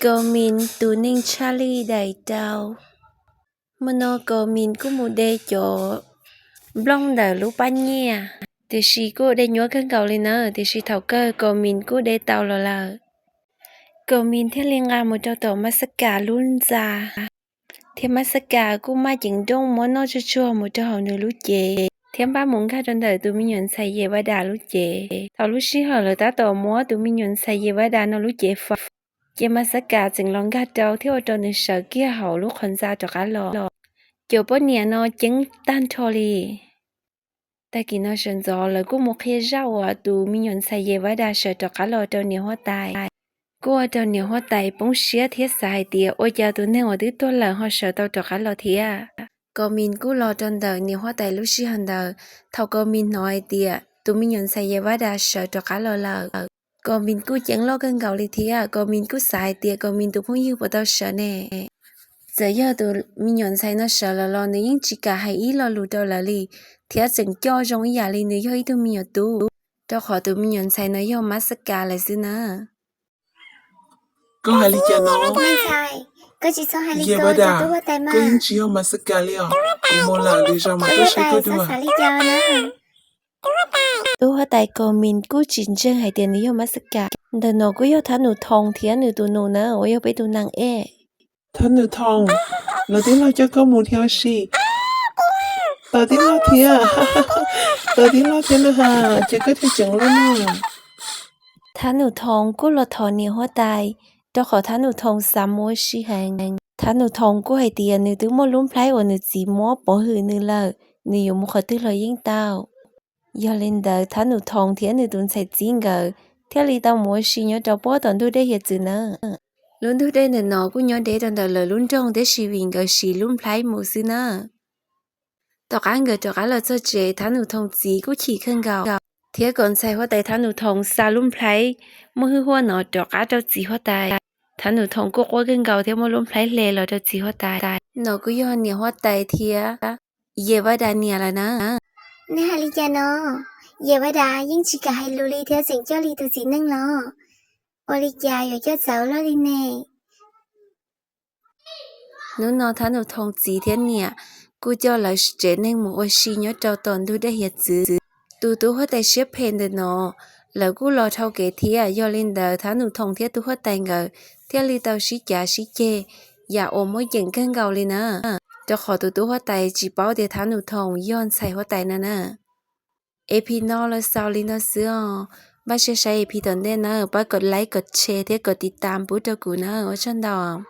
Kaus Mis tus neeg tshaj lij daim rau. Hmo no Kaus Mis kuj mus de cov nplooj ntawm lub pab nyiaj, tiam sis kuj de nyuaj kawg nkaus li na, tiam sis thaum kawg Kaus Mis kuj de tau los lawm. Kaus Mis thiaj li nqa mus rau tom Mas Xab Kas lub ntxa, thiab Mas Xab Kas kuj maj ceev nrooj muab noj tsuag tsuag mus rau hauv nws lub cev thiab npaj mus nkag rau ntawm tus me nyuam ntxhais Yes Vas Das lub cev. Thaum lub sij hawm lawv tab tom muab tus me nyuam ntxhais Yes Vas Das no lub cev faus, ces Mas Xab Kas tseem los nkag rau thiab ua rau nws sawv kiag hauv lub qhov ntxa rov qab los. Cov poj niam no ceeb tag nrho li. Tag kis no sawv ntxov lawv kuj mus qhia zaj uas tus me nyuam ntxhais Yes Vas Das sawv rov qab los rau niam huab tais, kuj ua rau niam huab tais poob siab thiab xav hais tias ua cas tus neeg uas twb tuag lawm ho sawv tau rov qab los thiab. Kaus Mis kuj los rau ntawm niam huab tais lub sij hawm ntawd. Thaum Kaus Mis hnov hais tias tus me nyuam ntxhais Yes Vas Das sawv rov qab los lawm, Kaus Mis kuj ceeb loj kawg nkaus li thiab Kaus Mis kuj xav hais tias Kaus Mis tus phooj ywg puas tau sawv ne. Txawm yog tus me nyuam ntxhais no sawv los los nws yeej tsis kam hais ib lo lus rau lawv li, thiab tseem coj zoo ib yam li nws yog ib tug me nyuam tub, rau qhov tus me nyuam ntxhais no yog Mas Xab Kas lawm xwb na. Koj hais li cas no? Yes Vas Das, koj yeej tsis yog Mas Xab Kas li os. Kuv mus lawm, lwm zaus mas tuaj saib koj dua. Tub huab tais Kaus Mis kuj tsis ntseeg hais tias nws yog Mas Xab Kas. Ntawm no kuj yog Thab Nus Thoo thiab nws tus nus na uas yog peb tus nees ej. Thab Nus Thoo, lawv tij laug coj koj mus dhia ua si. Tau tij laug thiab, tau tij laug thiab na ha, ces koj thiaj tseem loj na. Thab Nus Thoo kuj los thov niam huab tais, rau qhov Thab Nus Thoo xav mus ua si heev. Thab Nus Thoo kuj hais tias nws twb muaj lub nplhaib uas nws txiv muab pov hwm nws lawm, nws yuav mus qhov twg los yeej tau. Yog li ntawd Thab Nus Thoo thiab nws tus ntxhais txiv nkawd thiaj li tau mus ua si nyob rau puag tom ntug dej hiav txwv na. Lub ntug dej ntawm no kuj nyob deb rau ntawm lawv lub nroog, tiam sis vim nkawd siv lub nplhaib mus xwb na. Tom qab nkawd rov qab los txog tsev, Thab Nus Thoo txiv kuj chim kawg nkaus, thiab kom ntxhais huab tais Thab Nus Thoo xa lub nplhaib muaj hwj huaj no rov qab rau txiv huab tais. Thab Nus Thoo kuj quaj kawg nkaus thiab muab lub nplhaib hle los rau txiv huab tais. No kuj yog niam huab tais thiab Yes Vas Das niam lawm na. Nej hais li cas no? Yes Vas Das yeej tsis kam hais lus li thiab tseem coj li tus txiv neej los. Ua li cas yuav coj txawv luaj li ne? Hnub no Thab Nus Thoo txiv thiab niam kuj coj lawv tsev neeg mus ua si nyob rau tom ntug dej hiav txwv. Tus tub huab tais siab phem ntawm no, lawv kuj los dhau kev thiab. Yog li ntawd Thab Nus Thoo thiab tub huab tais nkawd thiaj li tau sib cav sib ceg yam uas muaj ceem kawg nkaus li na, rau qhov tus tub huab tais tsis paub tias Thab Nus Thoo yog ntxhais huab tais no na. E P no los xaus li no xwb os. Npaj siab saib E P tom ntej na, pab kom like, kom share thiab kom tiv tam pub rau kuv na, ua tsaug ntau.